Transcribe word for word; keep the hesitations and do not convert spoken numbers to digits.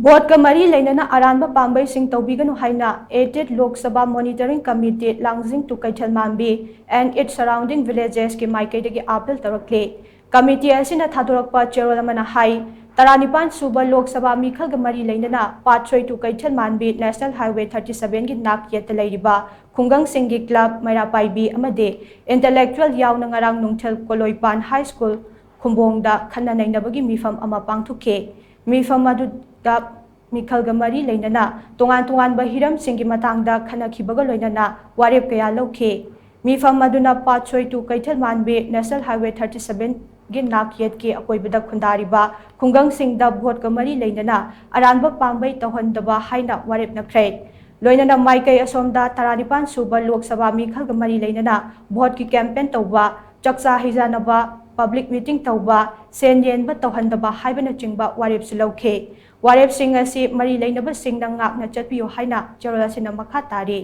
ꯚꯣꯠꯀ ꯃꯔꯤ ꯂꯩꯅꯅ ꯑꯔꯥꯟꯕ ꯄꯥꯝꯕꯩꯁꯤꯡ ꯇꯧꯕꯤꯒꯅꯨ ꯍꯥꯏꯅ eighth Lok Sabha Monitoring Committee Langjing to Keithelmanbi and its surrounding villages ꯀꯤ ꯃꯥꯏꯀꯩꯗꯒꯤ ꯑꯥꯄꯤꯜ ꯇꯧꯔꯛꯂꯤ꯫ ꯀꯃꯤꯇꯤ ꯑꯁꯤꯅ ꯊꯥꯗꯣꯔꯛꯄ ꯆꯦꯔꯣꯜ ꯑꯃꯅ ꯍꯥꯏ, ꯇꯔꯥꯅꯤꯄꯥꯟ ꯁꯨꯕ ꯂꯣꯛ ꯁꯚꯥ ꯃꯤꯈꯜꯒ ꯃꯔꯤ ꯂꯩꯅꯅ ꯄꯥꯠꯁꯣꯏ two ꯀꯩꯊꯦꯜꯃꯥꯟꯕꯤ National Highway thirty seven ꯒꯤ ꯅꯥꯛ ꯌꯦꯠꯇ ꯂꯩꯔꯤꯕ ꯈꯨꯡꯒꯪꯁꯤꯡꯒꯤ club, ꯃꯩꯔꯥ ꯄꯥꯏꯕꯤ ꯑꯃꯗꯤ intellectual ꯌꯥꯎꯅ ꯉꯔꯥꯡ ꯅꯨꯡꯊꯤꯜ ꯀꯣꯂꯣꯏꯄꯥꯟ High School ꯈꯨꯝꯕꯣꯡꯗ ꯈꯟꯅ ꯅꯩꯅꯕꯒꯤ ꯃꯤꯐꯝ ꯑꯃ ꯄꯥꯡꯊꯣꯛꯈꯤ꯫ ꯃꯤꯐꯝ ꯑꯗꯨꯗ ꯃꯤꯈꯜꯒ ꯃꯔꯤ ꯂꯩꯅꯅ ꯇꯣꯉꯥꯟ ꯇꯣꯉꯥꯟꯕ ꯍꯤꯔꯝꯁꯤꯡꯒꯤ ꯃꯇꯥꯡꯗ ꯈꯟꯅꯈꯤꯕꯒ ꯂꯣꯏꯅꯅ ꯋꯥꯔꯦꯞ ꯀꯌꯥ ꯂꯧꯈꯤ꯫ ꯃꯤꯐꯝ ꯑꯗꯨꯅ ꯄꯥꯠꯁꯣꯏ two ꯀꯩꯊꯦꯜꯃꯥꯟꯕꯤ National Highway thirty seven ꯒꯤ ꯅꯥꯛ ꯌꯦꯠꯀꯤ ꯑꯀꯣꯏꯕꯗ ꯈꯨꯟꯗꯥꯔꯤꯕ ꯈꯨꯡꯒꯪꯁꯤꯡꯗ ꯚꯣꯠꯀ ꯃꯔꯤ ꯂꯩꯅꯅ ꯑꯔꯥꯟꯕ ꯄꯥꯝꯕꯩ ꯇꯧꯍꯟꯗꯕ ꯍꯥꯏꯅ ꯋꯥꯔꯦꯞꯅꯈ꯭ꯔꯦ꯫ ꯂꯣꯏꯅꯅ ꯃꯥꯏꯀꯩ ꯑꯁꯣꯝꯗ ꯇꯔꯥꯅꯤꯄꯥꯟ ꯁꯨꯕ ꯂꯣꯛ ꯁꯚꯥ ꯃꯤꯈꯜꯒ ꯃꯔꯤ ꯂꯩꯅꯅ ꯚꯣꯠꯀꯤ campaign ꯇꯧꯕ, ꯆꯥꯛꯆꯥ ꯍꯩꯖꯥꯟꯅꯕ, public meeting ꯇꯧꯕ, ꯁꯦꯟ ꯌꯦꯟꯕ ꯇꯧꯍꯟꯗꯕ ꯍꯥꯏꯕꯅꯆꯤꯡꯕ ꯋꯥꯔꯦꯞꯁꯨ ꯂꯧꯈꯤ꯫ ꯋꯥꯔꯦꯞꯁꯤꯡ ꯑꯁꯤ ꯃꯔꯤ ꯂꯩꯅꯕꯁꯤꯡꯅ ꯉꯥꯛꯅ ꯆꯠꯄꯤꯌꯨ ꯍꯥꯏꯅ ꯆꯦꯔꯣꯜ ꯑꯁꯤꯅ ꯃꯈꯥ ꯇꯥꯔꯤ꯫